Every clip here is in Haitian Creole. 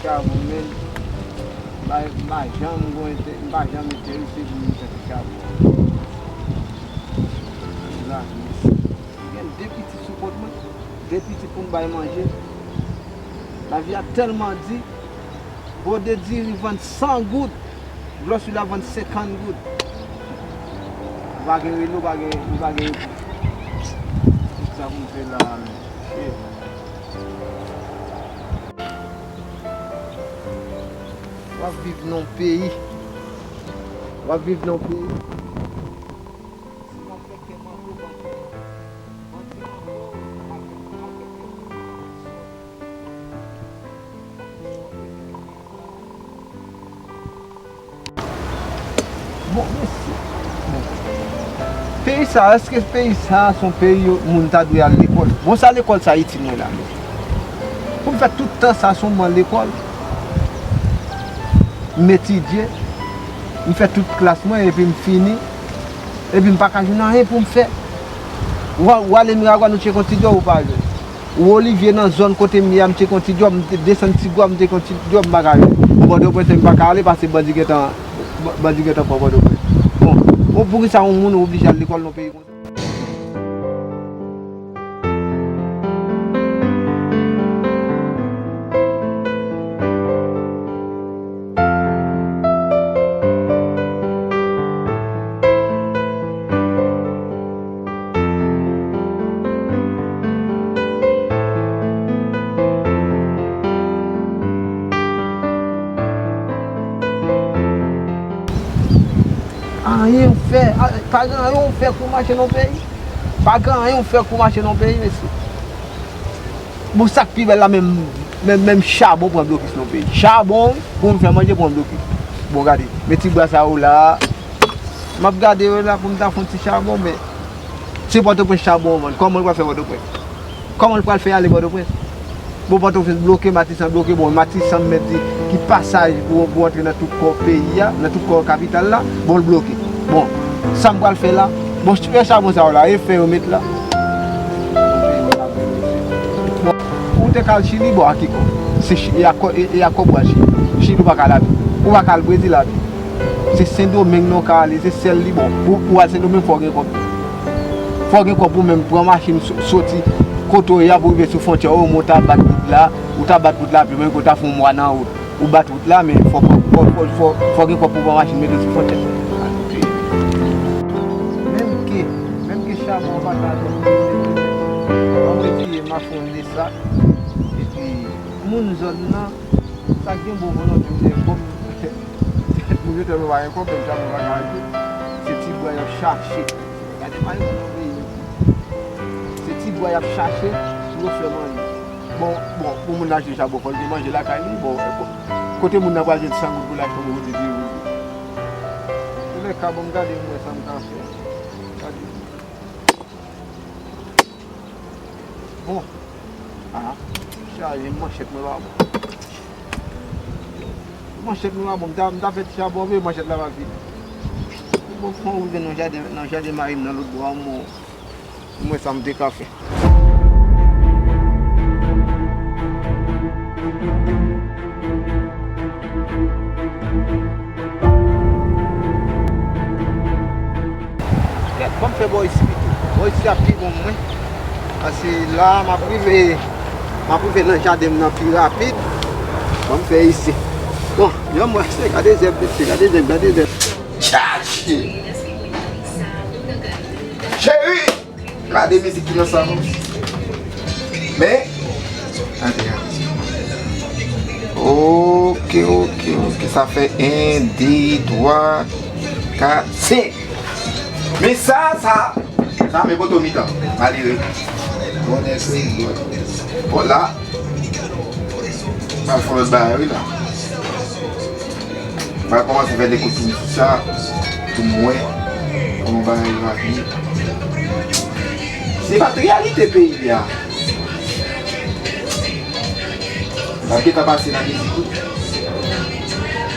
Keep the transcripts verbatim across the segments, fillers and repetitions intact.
Chabon, men, m pa, m pa janm gon enterese, m pa janm enterese pou m fè ti chabon. Lavi, mesye. M gen de pitit sou kont mwen, de pitit pou m bay manje. Lavi a tèlman di, bòde diri vann san goud, glòsri la vann senkant goud. Ou pa gen rele, ou pa gen, ou pa gen repo. Tout sa pou m fè la, men. Shit. W ap viv nan yon peyi. W ap viv nan yon peyi. Si w ap fè kè manto, manto, manti manto, w ap fè, w ap fè kè manto. Bon, mesye. Bon. Peyi sa, èske peyi sa se yon peyi yo, moun ta dwe al lekòl? Bon, sa lekòl sa itil mwen la, mesye? Pou m fè tout tan sa sou mwen lekòl, m etidye, m fè tout klas mwen, epi m fini, epi m pa ka jwenn anyen pou m fè. W a, w ale Miragwàn, ou tcheke yon ti djòb, ou pa jwenn. Ou Olivye nan zòn kote m ye a, m tcheke yon ti djòb, m te desann Tigwav, m tcheke yon ti djòb, m pa ka jwenn. Pòtoprens, m pa ka ale, paske bandi gentan, bandi gentan pran Pòtoprens. Bon, bon, poukisa yon moun oblije al lekòl nan peyi konsa? Anyen w fè, a, pa gen anyen w fè kou mache nan peyi. Pa gen anyen w fè kou mache nan peyi, mesye. Bon, sa k pi bèl la, menm, menm, menm chabon pran blokis nan peyi. Chabon, pou m fè manje, pran blokis. Bon, gade, men ti bwa sa yo la. M ap gade yo la pou m ta fè yon ti chabon, men se Pòtoprens chabon an vann. Kòman l pral fè Pòtoprens? Kòman l pral fè ale Pòtoprens? Bon, Pòtoprens bloke, Matisan bloke. Bon, Matisan, m mèt di, ki pasaj pou, pou antre nan tout kò peyi a, nan tout kò kapital la, bon, l bloke. Bon, sa m pral fè la? Bon, fè chabon sa yo la, e fè yo met la. Bon, ou te ka al Chili, bon, a ki kò? Se Chi-, e a kò, e, e a kòb ou al Chili. Chili ou pa ka al avè. Ou pa ka al Brezil avè. Se Sendomeng non ka ale, se sèl li bon. Pou, pou al Sendomeng, fò w gen kòb. Fò w gen kòb pou menm pran machin so-, soti kote w ye a pou rive sou fwontyè, o, men w ta bat wout la, ou ta bat wout la, pi menm ke w ta fè yon mwa nan wout. Ou bat wout la, men fò, fò, fò, fò, fò, fò gen kòb pou pran machin mete sou fwontyè. Menm ke, menm ke chabon an pa ka jwenn, ban m retire m a fon de sa. Epi, moun zòn nan, sa k gen bon volonte, m di, bon, moun yo tèlman pa gen kòb, menm chabon pa ka achte. Se ti bwa y ap chache. Gade, pa egzanp, nan peyi nou. Se ti bwa y ap chache pou yo fè manje. Bon, bon, pou moun achte chabon, fò l gen manje lakay li. Bon, ko-, kote moun nan pral jwenn san goud pou l achte yon bwodye diri? Ou lè ka ban m gade, m wè sa m ka fè. Gade. Bon. Ah, chaje manchèt mwen pa bon. Manchèt mwen pa bon. M ta, m ta fè ti chabon vre, manchèt la pa vini. Bon, fò m rive nan jaden, nan jaden mari m nan lòt bò a, m, m wè sa m te ka fè. Gad, ban m fè bò isi pito. Bò isi a pi bon mwen. Paske la, m ap rive, m ap rive nan jaden m nan pi rapid. Ban m fè isi. Bon, yon mwen se gade zèb, mesye, gade zèb, gade zèb. Chache! Cheri! Gade mizik ki nan sa non. Men, gade, gade. Ok, ok, ok. Sa fè en, de, twa, kat, senk. Men sa, sa, sa, men poto mitan. Malere. Bon, la. Mal fè lòt bagay, wi, la. M pral kòmanse fè de kout toune sou sa, pou m wè kòman bagay yo ap ye. Se pa t reyalite peyi a. M ap gentan pase nan mizik wi.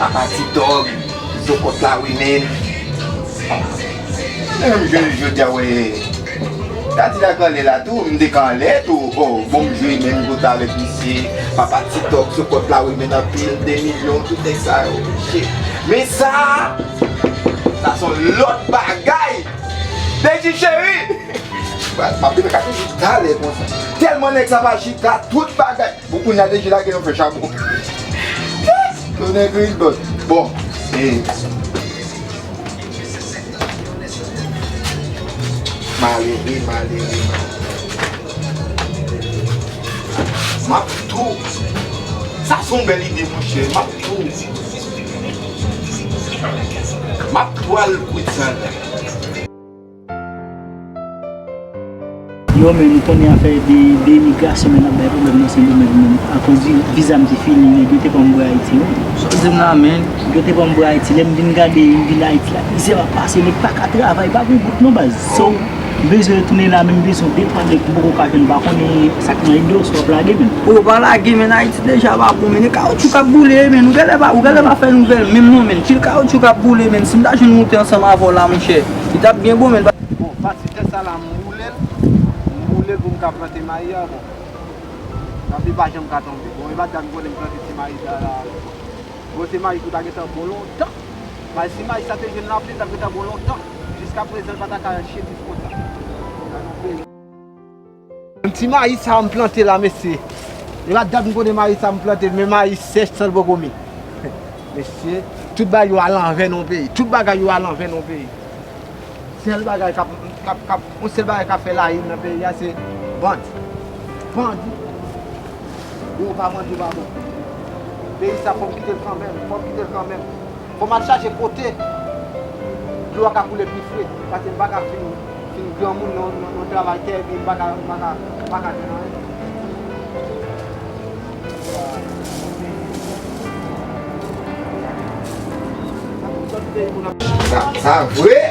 Apa Ti Dòg, Zokòt la wi menm. Menm jodi a wè. Kadilak anlè la tou, m te ka anlè tou. Oh, bon, m jwe menm kote avèk misye. Papa TikTok sou kont la, wi, men anpil, de milyon, tout nèg sa yo. Shit. Men sa, sa se yon lòt bagay. Deji cheri! M ap vin ka toujou talè konsa. Tèlman nèg sa pa chita, tout bagay. Bon, kounye a Deji lage yon fè chabon. Tonnè grizbòt. Bon, eh. Malere, malere, malere. M ap tou. Sa se yon bèl ide, monchè. M ap tou. M ap tou al kwit sa la. Yo, men, nou konnen afè de, de imigrasyon, men, ap bay pwoblèm nan Sendomeng, men, akoz vi-, viza m te fini, nèg yo te ban m pou Ayiti, wi. Sa w di m la, men? Yo te ban m pou Ayiti, lè m vin gade, m vin Ayiti la, mizè m ap pase, nèg pa ka travay, pa gen goud non, baz. So, m bezwen retounen la, men m bezwen de twa nèg m poko ka jwenn, m pa konnen sa k nan ide w, si w ap lage, men. Ou pa lage, men, Ayiti deja pa bon, men, e kawoutchou k ap boule, men, ou genlè pa, ou genlè pa fè nouvèl, menm non, men, pil kawoutchou k ap boule, men, si m ta jwenn moute ansanm avè w la, monchè, li t ap byen bon, men. Bon, pati tè sa la, m woule l, m woule l pou m ka plante mayi a, bon. Tanpri, pa janm ka tonbe. Bon, e pa dat m konnen m plante ti mayi sa la. Bon, se mayi ki ta gentan bon lontan. Mayi, si mayi sa te jwenn lapli, l t ap gentan bon lontan. Jiska prezan, l pa ta ka chedif konsa. Ti mayi sa m plante la, mesye. E pa dat m konnen mayi sa m plante, men mayi sèch san l poko mi. Mesye, tout bagay yo al anvè nan peyi. Tout bagay yo al anvè nan peyi. Sèl bagay k ap, k ap, k ap, yon sèl bagay k ap fè layil nan peyi a, se bandi. Bandi. Yo pa bandi, yo pa bon. Peyi sa, fò m kite l kanmenm, fò m kite l kanmenm. Fò m al chache kote dlo a ka koule pi fre, paske m pa ka fin, fin granmoun nan, nan, nan travay tè, epi m pa ka, m pa ka, m pa ka jwenn anyen. Sa, sa vre.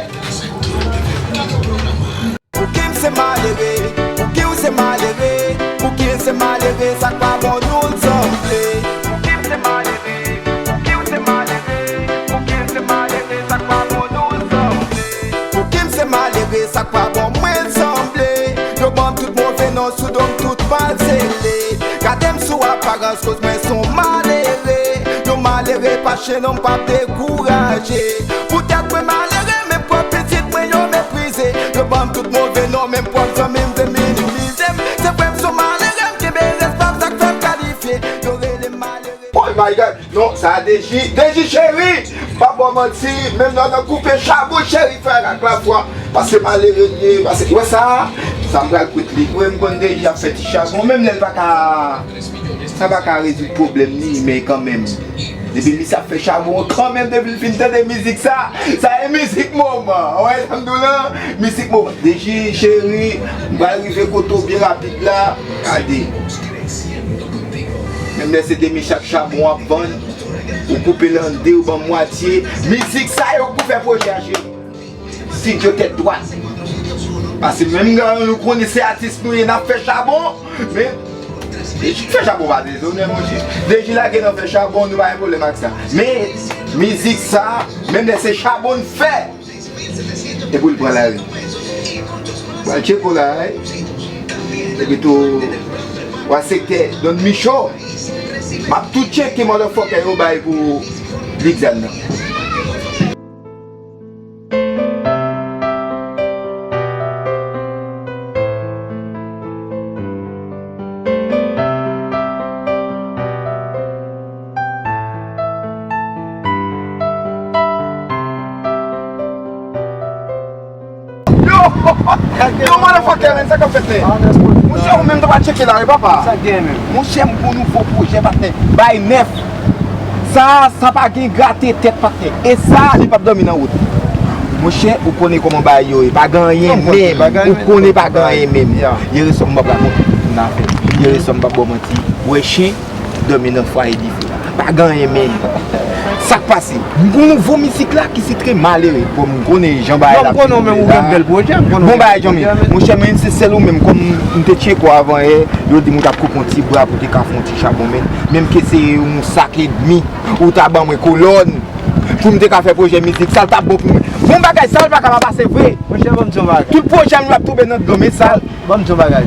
Pouki m se malere? Pouki w se malere? Pouki m se malere? Sa k pa bon nou l sanble? Pouki m se malere? Pouki w se malere? Pouki m se malere? Sa k pa bon nou l sanble? Pouki m se malere? Sa k pa bon mwen l sanble? Yo ban m tout move non, sou do m tout mal sele. Gade m sou aparans, koz mwen se yon malere. Yon malere pa chen non, m p ap dekouraje. Poutèt mwen malere, men pwòp pitit mwen yo meprize. Yo ban m tout move non, men pwòp zanmi m vle minimize m. Se vre m se yon malere, m kenbe respè m, sa k fè m kalifye. Yo rele m malere. Oh my God! Non, sa a Deji, Deji cheri! M p ap ba w manti, menm lè w nan koupe chabon cheri, fè ak lafwa. Paske malere l ye, paske, wè sa, sa m pral kwit li. Mwen, m konn Deji ap fè ti chabon, menm lè l pa ka, sa pa ka rezoud pwoblèm li, men kanmenm. Depi misye ap fè chabon, kanmenm, depi l fin tande mizik sa, sa e mizik moman. Ou wè sa m di w lan? Mizik moman. Deji cheri, m pral rive kote w byen rapid la. Gade. Menm lè se de michak chabon w ap vann, ou koupe l an de, ou ban m mwatye. Mizik sa yo k pou fè pwojè a, cheri. Estidyo Tèt Dwat. Paske menm jan nou konnen se atis nou ye, n ap fè chabon, men Deji fè chabon pa dezonè, monchè. Deji lage nan fè chabon, nou pa gen pwoblèm ak sa. Men mizik sa, menm lè se chabon n fè, epi l pran lari. Pral tcheke w la, wi. Epi tou, w a sektè Don Micho. M ap tou tcheke motherfucker yo bay pou Big Zan nan. Yo! Yo, motherfucker, men, sa k ap fèt, men? Monchè, ou menm, t ap tcheke la, wi, papa. Sa k gen, men? Monchè, m gon nouvo pwojè, patnè. Bay nèf. Sa, sa pa gen grate tèt, patnè. E sa, li p ap dòmi nan wout. Monchè, ou konnen kòman bagay yo ye. Pa gen anyen menm. Ou konnen pa gen anyen menm. Jere sòm m p ap rakonte tout moun afè. Jere sòm m p ap ba w manti. Wè chen, dòmi nan fwaye dife la. Pa gen anyen menm. Sa k pase? M gon nouvo mizik la ki se trè malere. Bon, m konnen jan bagay la. Non, m konnen w menm ou gen bèl pwojè, m konnen w gen bèl pwojè, men. Bon bagay, Jean-Mi. Monchè, men se sèl ou menm, kòm m te tcheke w avan yè, yo di m ou t ap koupe yon ti bra pou te ka fè yon ti chabon, men. Menm ke se yon sak edmi, ou ta ban mwen kolòn, pou m te ka fè pwojè mizik, sa l t ap bon pou mwen. Bon bagay sa yo pa ka pa pase vre. Monchè, ban m di yon bagay. Tout pwojè m yo ap tonbe nan dlo, men sa. Ban m di yon bagay.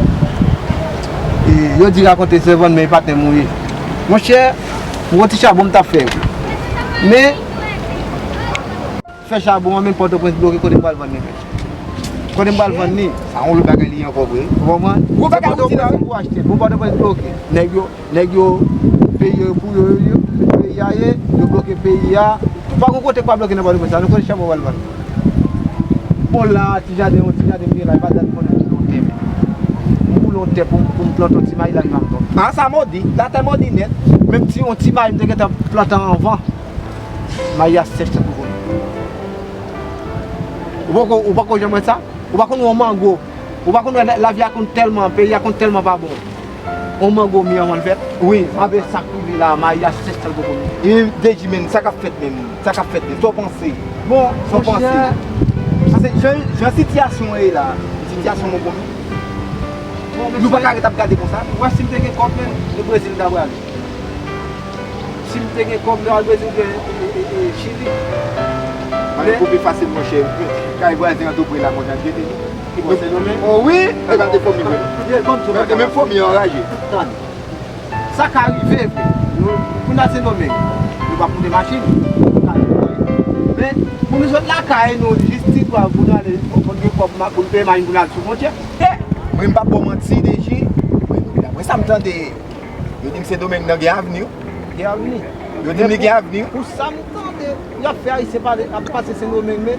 E, yo di rakonte se vann, men e patnè m ou ye. Monchè, m gon ti chabon m t ap fè. Men, fè chabon an, men Pòtoprens bloke, kote m pral vann li menm? Kote m pral vann li? Sa yon lòt bagay li ankò vre. Ou konprann? Gwo bagay ou di la, wi. Pou achte, bon, Pòtoprens bloke. Nèg yo, nèg yo, peyi yo pou yo, yo, peyi a ye, yo bloke peyi a. Pa gon kote k pa bloke nan Pòtoprens la, nou kote chabon pral vann. Bon, la, ti jaden, yon ti jaden m gen la, e pa dat konnen m boule yon tè, men m boule yon tè pou, pou m plante yon ti mayi la, li pa m tonbe. A, sa modi, latè modi nèt, menm ti, yon ti mayi m te gentan plante anvan. Mayi a sèch tankou konnen. Ou poko, ou poko janm wè sa? Ou pa konn wè yon mango. Ou pa konn wè la, lavi a konn tèlman, peyi a konn tèlman pa bon. Yon mango mi an konn fèt. Wi, anben sa k rive la, mayi a sèch tankou konnen. E Deji, men, sa k ap fèt menm? Sa k ap fèt menm? Sa w panse? Bon, sa w panse? Paske jan, jan sitiyasyon an ye la, sitiyasyon Mokomi, nou pa ka ret ap gade konsa. Wè, si m te gen kòb, men, e Brezil m ta prale. Si m te gen kòb, m ta al Brezil oubyen, e, e, e, Chili. Mwen, men pou pi fasil, monchè, kay vwazen an tou pre la, monchè, ap jete nou. Ki bò, Sendomeng? O wi, e gade fòmi, wi. Gade, menm fòmi an anraje. Tann. Sa ka rive vre. Nou, pou n al Sendomeng, nou p ap moute machin. Men, pou nou sot lakay nou, jis ti dwa pou nou ale, pou n gen kòb, pou n peye machin, pou n al sou fwontyè. Mwen, m p ap ba w manti, Deji. Mwen, daprè sa m tande, yo di m Sendomeng nan gen avni, wi. Gen avni. Yo di m li gen avni, wi. Pou sa m tande, y ap fè Ayisyen pale, ap pase Sendomeng, men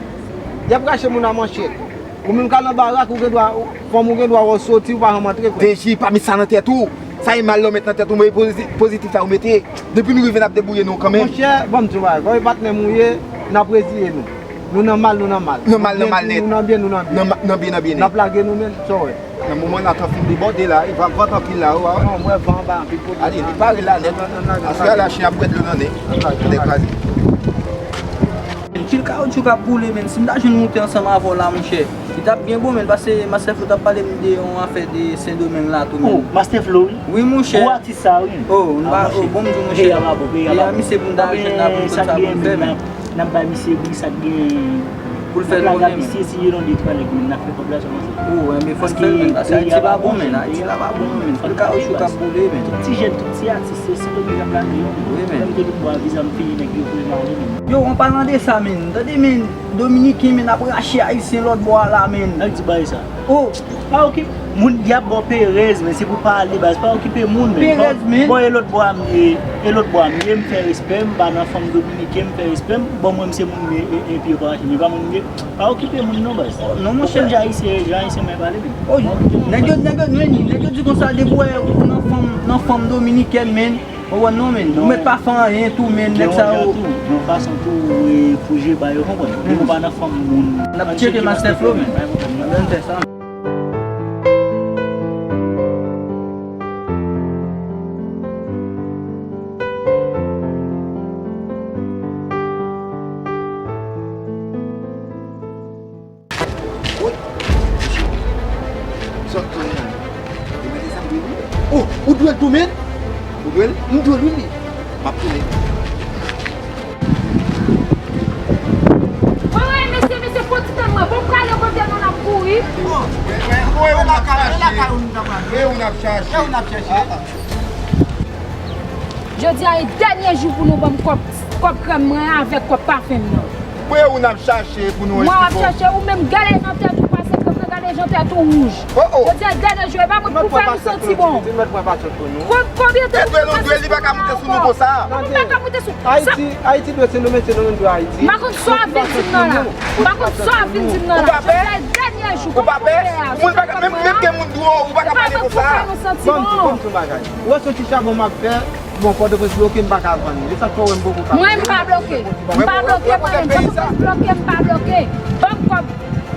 y ap rache moun a manchèt. Ou menm k al nan barak, ou gen dwa, fanm ou gen dwa wè w soti, ou pa janm antre, frè. Deji, pa met sa nan tèt ou. Sa e mal la w met nan tèt ou, men poziti-, pozitif la ou mete. Depi nou rive, n ap debouye nou kanmenm. Monchè, ban m di w bagay, kòm e patnè m ou ye, n ap reziye nou. Nou nan mal, nou nan mal. Nan mal, nan mal nèt. Nou nan byen, nou nan byen. Nan ma-, nan byen, nan byen nèt. N ap lage nou, men, sa w wè. Nan moman la, tan fin debòde la, e van, van anpil la, ou pa wè? Non, m wè van anba anpil kote. Ale, li pare la nèt. Paske la, chen ap bwè dlo nan nen. Tèt kraze. Pil kawotchou k ap boule, men. Si m ta jwenn moute ansanm avè w la, monchè, li t ap byen bon, men, paske Master Flo t ap pale m de yon afè de Sendomeng la tou, men. Oh, Master Flo, wi. Wi, monchè. Gwo atis sa, wi. Oh, n pa, oh, bon, m di w, monchè. Peyi a pa bon, peyi a pa bon. Misye pou m ta jwenn la, pou m konn sa pou m fè, men. N ap bay misye bri sa k gen. Pou l fè l konnen, men. Misye, si yo non de twa nèg, men, n ap fè kòb la sèlman. Oh, men fò n fè l, men, paske Ayiti pa bon, men. Ayiti la pa bon, men. Tout kawotchou k ap boule, men. Tout ti jèn, tout ti atis, se Sendomeng k ap lage yo. Wi, men. Menm ke tout bò a viza m fini, nèg yo voye m ale, men. Yo, an palan de sa, men, tande, men, Dominiken, men, ap rache Ayisyen lòt bò a la, men. Ayiti bay sa. Oh! Pa okipe moun, y ap ba w perèz, men se pou pale baz, pa okipe moun, men. Perèz, men. Bon, e lòt bò a m ye, e lòt bò a m ye, m fè respè, m pa nan fanm dominiken, m fè respè m. Bon, mwen, m se moun, e, e, e pye pa rache, men pa moun m ye. Pa okipe moun, non, baz. Oh, non, monchè. Jan Ayisyen, jan Ayisyen mwen pale, men. Oh, nèg yo, nèg yo, men, nèg yo di konsa, depi w wè ou nan fanm, nan fanm dominikèn, men, ou wè non, men, ou mèt pa fè anyen tou, men, nèg sa yo. Yon fason tou, e, pou je ba yo, konprann. Depi w pa nan fanm moun. N ap tcheke Master Flo, men. Pa gen pwoblèm, n ap fè sa. Woy! Sa w konnen la? Demwazèl sa m dwe l wi. Oh, ou dwe l tou, men? Ou dwe l? M dwe l wi, men. M ap tounen. Woy, woy, mesye, mesye, fò ti tann mwen. Bon, prale kote nou n ap kouri. Bon, woy, woy, ou n ap chache. Woy, ou n ap chache. Jodi a e dènye jou pou nou ban m kòb, kòb krèm mwen an avèk kòb pafen m nan. Mwen ou n ap chache pou nou. Mwen w ap chache, ou menm gade jan tèt ou pase krèm nan, gade jan tèt ou wouj. Oh, oh. Jodi a e dènye jou, e pa mwen pou fè nou santi bon. Konbyen tan nou pase sou nou konsa? Ou pa ka moute sou. Ayiti, Ayiti dwe se nou, men se nou menm dwe Ayiti. M pa konn sa w ap vin di m nan la. M pa konn sa w ap vin di m nan la. Jodi a e dènye jou. Ou pa pè? Moun pa ka, menm, menm gen moun dwe w, ou pa ka pale konsa. Ou pa konn sa w ap vin di m nan la. Ou wè se yon ti chabon m ap fè. Bon, Pòtoprens bloke, m pa ka vann. E sa k fè w wè m poko ka. Mwen, m pa bloke. M pa bloke, mwen menm. Pòtoprens bloke, m pa bloke. Ban m kòb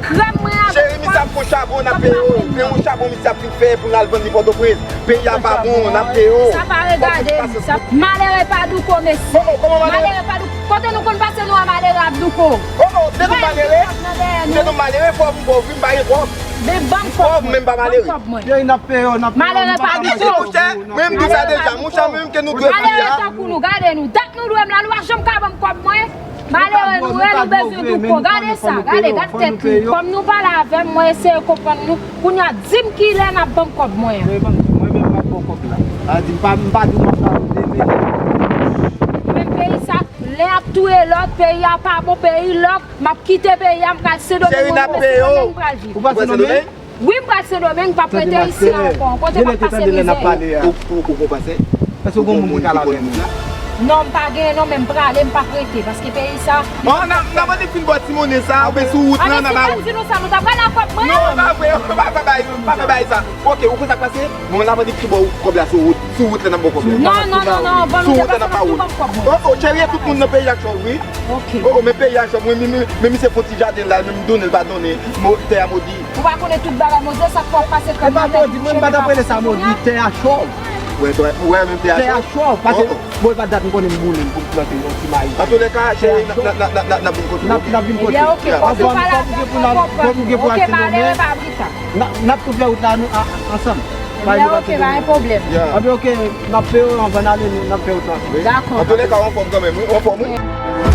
krèm mwen avèk kòb. Cheri, misye ap fè chabon, n ap peye w. E yon chabon misye ap fin fè pou n al vann li Pòtoprens. Peyi a pa bon, n ap peye w. Sa pa regade m. Malere pa douko, mesye. Oh, oh, kòman malere? Malere pa douko. Kote nou konn pase nou a malere ap douko? Oh, oh, se nou malere? Se nou malere, pòv, m pòv, wi, m pa gen kòb. Men ban m kòb mwen. M pòv, men m pa malere. Ban m kòb mwen. Cheri, n ap peye w, n ap peye w. Malere pa douko. Mwen, m di sa deja, monchè, menm ke nou dwe fè a. Malere tankou nou, gade nou. Dat nou dwe m la, nou pa janm ka ban m kòb mwen. Malere nou ye, nou bezwen nou kò. Gade sa, gade, gad tèt li. Kòm nou pale avè m, mwen eseye konprann nou. Kounye a, di m kilè n ap ban m kòb mwen an. Mwen menm m ap ba w kòb la. A di m pa, m pa di w m ap ba w demen. Men peyi sa, len ap touye lòt, peyi a pa bon, peyi lòk, m ap kite peyi a, m pral Sendomeng, mwen menm Sendomeng m pral viv. Ou pral Sendomeng? Wi, m pral Sendomeng, m p ap rete isi a ankò. Kote m ap pase mizè yo. Ou, ou, ou gon pastè? Èske w gon moun ki ka lave? Non, m pa genyen non, men m prale, m p ap rete, paske peyi sa. Bon, n a, n a mande fin bò ti monnen sa, oubyen sou wout lan, n a ba ou. Di nou sa, nou ta pral ak kòb mwen. Non, pa vre, pa, pa bay, pa fè bay sa. Ok, ou konn sa k pase? Bon, n a mande fin bò kòb la sou wout, sou wout lan n ap ba w kòb la. Non, non, non, non, bon, nou te pase nan sou ban m kòb mwen. Oh, oh, cheri, tout moun nan peyi a chòv, wi. Ok. Oh, oh, men peyi a chòv, wi, men, men, men misye fon ti jaden la, men m donnen l pa donnen, mo-, tè a modi. Ou pa konnen tout bagay, Moze, sa k fè w pase krèm nan tèt. E pa modi, mwen m pa t ap rele sa modi, tè a chòv. Wè, wè, wè, menm tè a chòv. Tè a chòv, paske, bon, e pa dat m konnen m boulen pou m plante yon ti mayi. Antouka, cheri, n ap, n ap, n ap, n ap, n ap vin kote w. N ap, n ap vin kote w. Ebyen, ok, fò nou pale avè w, fò w konprann. N ap, n ap tou fè wout la, nou, a, ansanm. Ebyen, ok, pa gen pwoblèm. Anben, ok, n ap peye w anvan n ale, n ap fè wout la ansanm. Dakò. Antouka, w anfòm kanmenm, wi, w anfòm, wi.